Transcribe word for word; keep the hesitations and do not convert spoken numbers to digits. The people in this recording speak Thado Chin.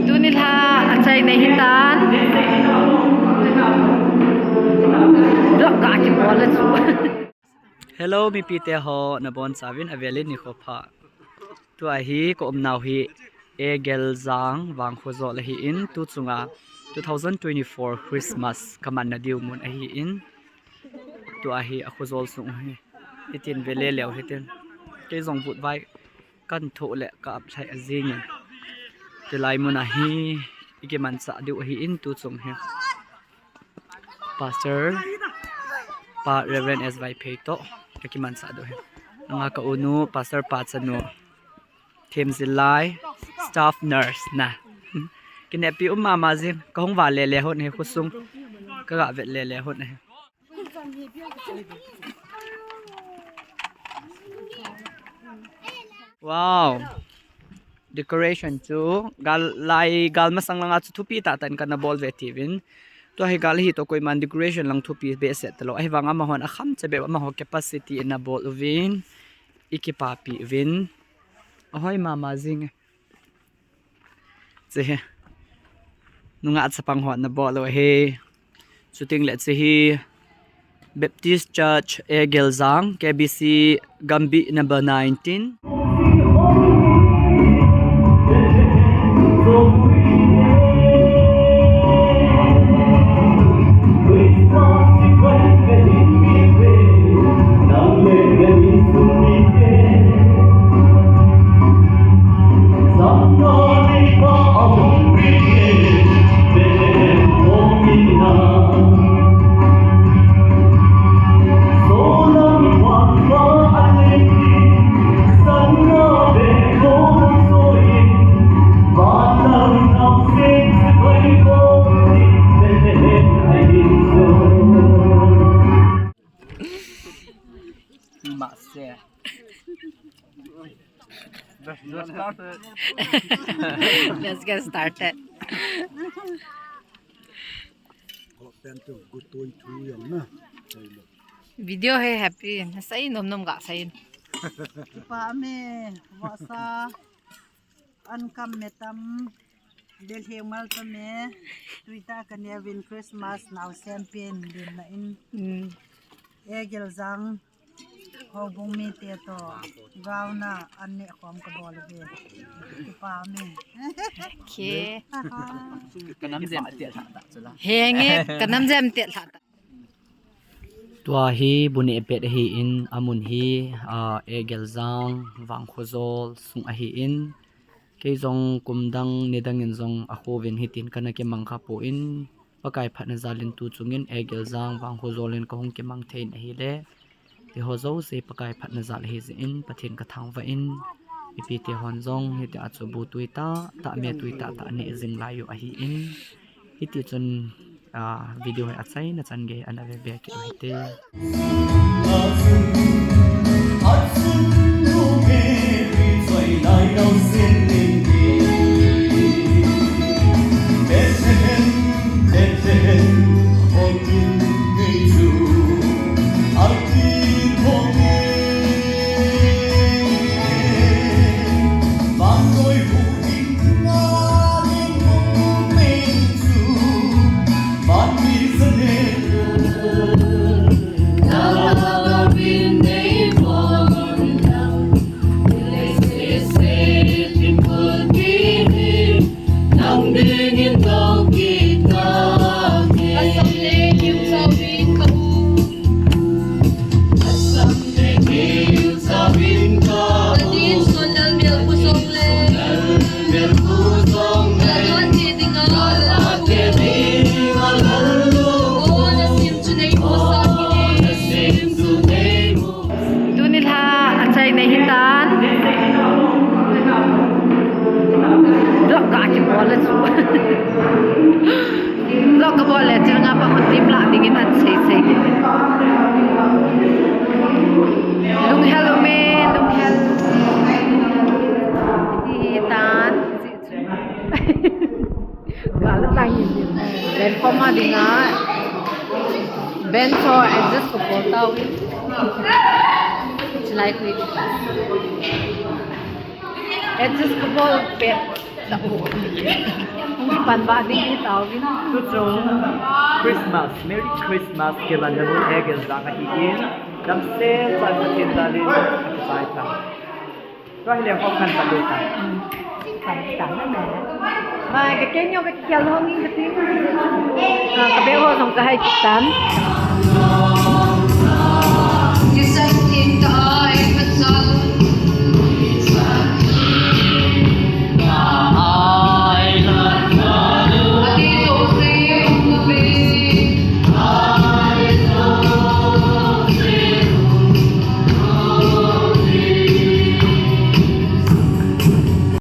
Tuni lha achaina hitan. Vlog ga kibol a chu. Hello, mipite ho, nabonchauvin avelin nikho pha. Tua hi ka umnau hi Egeljang Vangkhojol ahin, tu chunga two thousand twenty-four Christmas ka manna diu mun ahin. Tua hi a khojol sung hi. Hitin vele leu hitin. Kei jong vutvai kan thoh le ka ap lhai a jingin. Tulai mun a hi i kimanchah diu ahin tu chung hi. Pastor, Pa Reverend S Vaiphei toh ka kimanchah diu hi. Nanga ka unu, Pastor pa chanu. Themjilai, staff nurse na. Kinepi um mama jing, ka hung va lele hon hi khosung. Ka ga vet lele hon hi. Wow. Decoration chu gal lai gal masang langa chu thupi tah tah in kana bol ve tiuvin. Tua hi gal hi toh koiman decoration lang thupi behseh talou. Ahivang amahon akham che bep amaho capacity in ana bol uvin. I kipapi uvin. Ahoi mama jing e. Che hi. Nungah chapang hon ana bol u hi. Chuting le che hi Baptist Church Egeljang, K B C Gambih number nineteen. Mase. Let's get started. Let's get started. Video hi happy. Nasai nom nom ga sai. Kipa me, vasa, an kam me tam, del he mal pa me, tuita ka ne win Christmas now champion din na in. Mm. Egeljang, houbung mite toh, ground a an ne khom ka bol ve. Kipa me. Okay. Ka nam jem te lha ta chu la. Henge, ka nam jem te lha ta. Tua hi bu neh pet ahin, amun hi, ah, Egeljang, Vangkhojol sung ahin, kei jong kum dang, ni dang in jong akhouvin hitin kana kimang kha poi, Pakai phatna jal in tu chungin Egeljang, Vangkhojol in ka hung kimang thei in ahile, eiho jouse Pakai phatna jal ahi jeh in Pathen ka thangvah in, ipi ti hon jong hiti a chu bu tui tah tah, me tui tah tah neh jing lai u ahin, hiti chun, ah, video hi achaina chan gei ana ve be kit u hite. Tuni lha achaina hitan. Vlog ga kibol a chu. Vlog kabol le chun nga pa hon team lah dingin an sei sei ding. Lunghel ume, lunghel. Hitan. Gal tang in. Len khoma dinga. Ben cho adjust kabol tau. Chilai kui. Adjust kabol pet. Hung kipan ba ding hi tao vin. Tuchung Christmas, Merry Christmas, kiban na mun e gel jang ahi in. Damsel chan Pathen dalin, akisai ta. Tua hi leng hong khan padu ta. Pan ta na na. Mai, ka keng yo ka kial hong in ka ting. Ah, ka be ho jong ka hai tan.